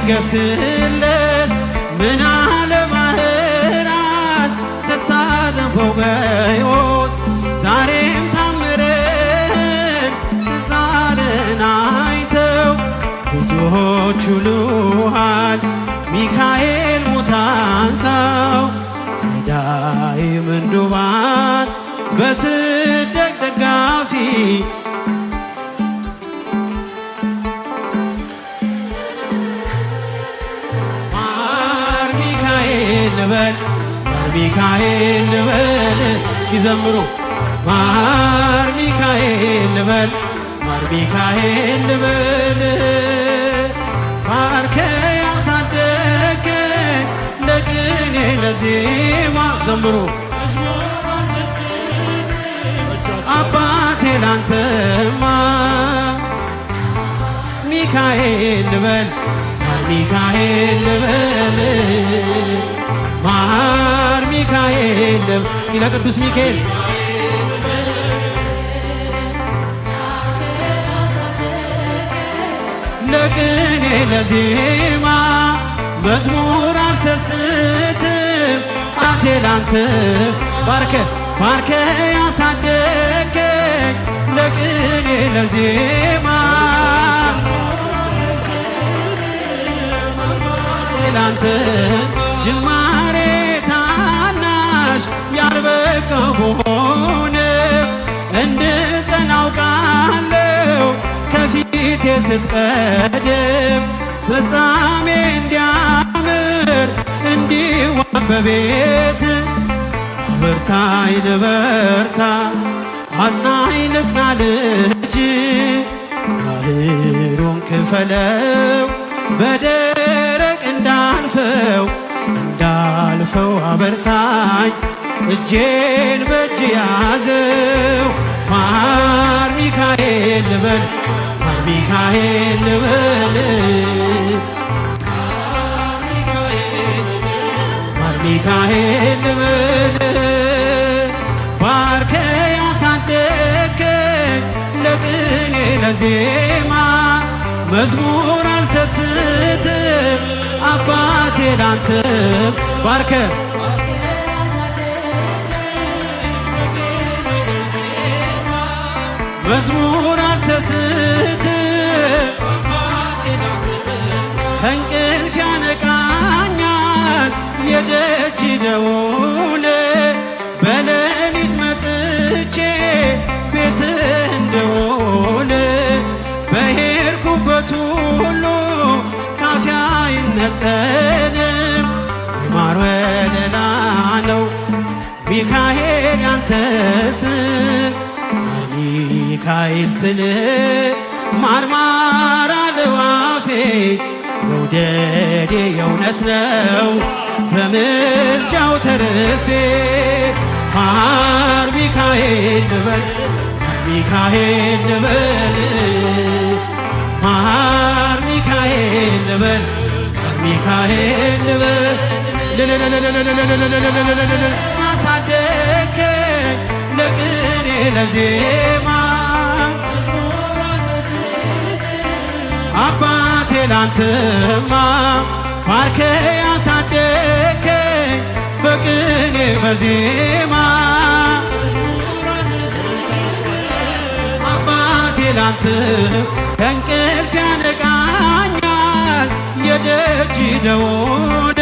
የደገስክለት ምን አለ ባህራን ስታደንበው በሕይወት ዛሬም ታምርህን ሽባርን አይተው ብዙዎች ውሉሃል ሚካኤል ሙታንሳው ረዳይ ምንዱባን በስደት ደጋፊ ማር ሚካኤል ልበል ማር ሚካኤል ልበል እስኪ ዘምሩ ማር ሚካኤል ልበል ማር ሚካኤል ልበል ባርከ ያሳደግከኝ ለቅኔ ለዜማ ዘምሩ አባቴ ላንተማ ሚካኤል ልበል ማር ሚካኤል ልበል ማር ሚካኤል ልበል እስኪ ለቅዱስ ሚካኤል ለቅኔ ለዜማ መዝሙር አልሰስትም አቴ ላንተ ባርከ ባርከ ያሳደግከኝ ለቅኔ ለዜማ ላንተ ጅማሬ ታናሽ ያልበቃው ብሆንም እንድጸና አውቃለሁ ከፊቴ ስትቀድም ፍጻሜ እንዲያምር እንዲዋብ በቤት አበርታኝ ልበርታ አጽናኝ ልጽና ልጅ ባህሩን ክፈለው በደረቅ እንዳልፈው እንዳልፈው አበርታኝ እጄን በእጅ ያዘው ማር ሚካኤል ልበል ማር ሚካኤል ልበል ማር ሚካኤል ልበል ባርከ ያሳደግከኝ ለቅኔ ለዜማ መዝሙር አልሰስትም አባቴ ላንተ ባርከ መዝሙር አልሰስትም ከእንቅልፍ ያነቃኛል የደጅ ደውል በሌሊት መጥቼ ቤትህ እንደውል በሄድኩበት ሁሉ ካፌ አይነጠልም የማር ወለላ ነው ሚካኤል ያንተ ስም ማር ሚካኤል ስል ማርማር አለዋፌ መውደዴ የእውነት ነው በምልጃው ተርፌ ማር ሚካኤል ልበል ማር ሚካኤል ልበል ማር ሚካኤል ልበል ማር ሚካኤል ልበል አሳደግከኝ ለቅኔ ለዜማ አባቴ ላንተማ ባርከ ያሳደግከኝ በቅኔ በዜማ አባቴ ላንተ ከእንቅልፍ ያነቃኛል የደጅ ደወል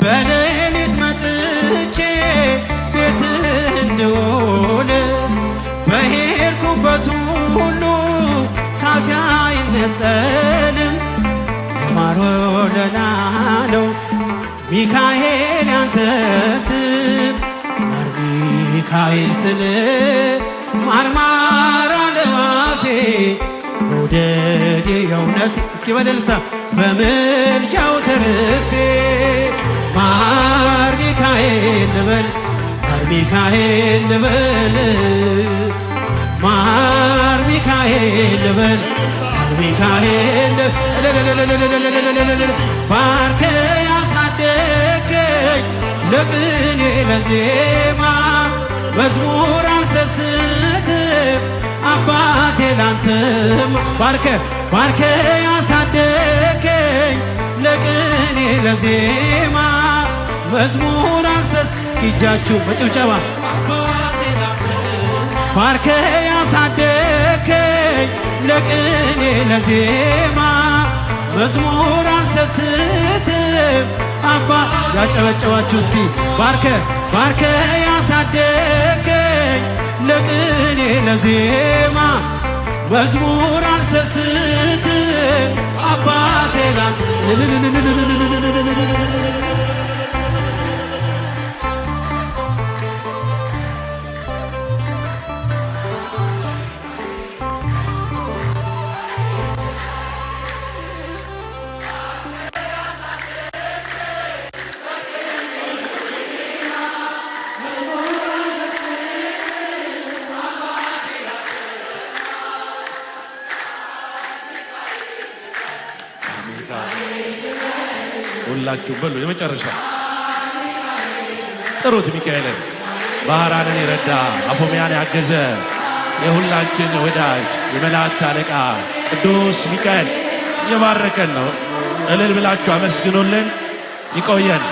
በሌሊት መጥቼ ቤትህ እንድውል በሄድኩበት ሁሉ ካፌ አይነጠልም የማር ወለላ ነው ሚካኤል ያንተ ስም ማር ሚካኤል ስል ማርማር አለዋፌ መውደዴ የእውነት እስኪ በደልታ በምልጃው ተርፌ ማር ሚካኤል ልበል ማር ሚካኤል ልበል ማር ሚካኤል ልበል ማር ሚካኤል ባርከ ያሳደገች ለቅኔ ለዜማ መዝሙር አልሰስትም አባቴ ላንተም ባርከ ባርከ ያሳደገ ያሳደከኝ ለቅኔ ለዜማ መዝሙር አንሰስ እስኪ በጭብጨባ ባርከ ያሳደከኝ ለቅኔ ለዜማ መዝሙር አንሰስትም አባ ያጨበጨባችሁ እስኪ ባርከ ባርከ ያሳደከኝ ለቅኔ ለዜማ መዝሙር አልሰስትም አባቴ ላንተ። ሁላችሁ በሉ የመጨረሻ ጥሩት። ሚካኤልን ባህራንን የረዳ አፎሚያን ያገዘ የሁላችን ወዳጅ የመላእክት አለቃ ቅዱስ ሚካኤል እየባረከን ነው። እልል ብላችሁ አመስግኑልን። ይቆየን።